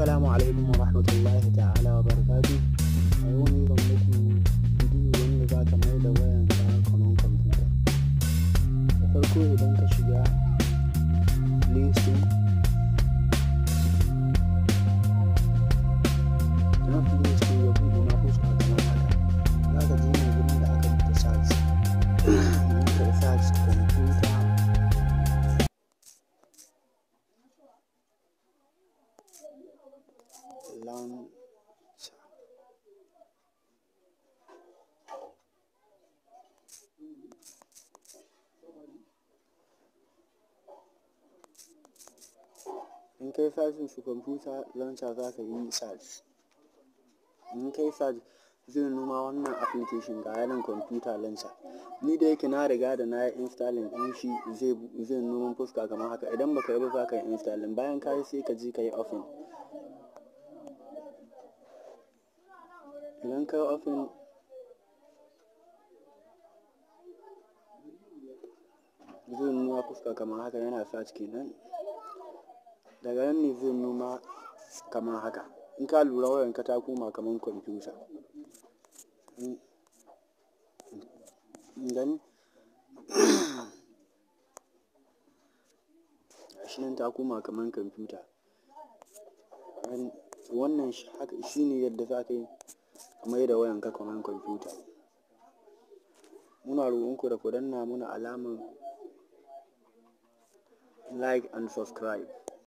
Assalamu alaikum wa rahmatullahi ta'ala wa barakatuh. A yau ne zan muku bidiyo wanda za ka mai da wayanka kamar kwamfuta. Da farko, idan ka shiga Play Store, idan Play Store ya buɗe ma fuska kamar haka, za ka je ne gurin da aka rubuta search. In ka search "computer launcher", in kai searching shi "computer launcher", za ka yi search. In kai search, zai nuna wannan application, ga yanan, Computer Launcher. Ni da yake na riga da na yi installing ɗin shi, zai nuna fuska kamar haka. Idan baka yi ba, za ka yi installing. Bayan ka yi, sai ka je ka yi open. Idan ka yi open, zai nuna fuska kamar haka, yana search kenan. Daga nan ne zai nuna kamar haka. In ka lura, wayanka ta koma kamar kwamfuta. Gani, gashi nan ta koma kamar kwamfuta. Wannan haka shine yadda za ka yi mai da wayanka kamar kwamfuta. Muna roƙonku da ku danna muna alamar like and subscribe.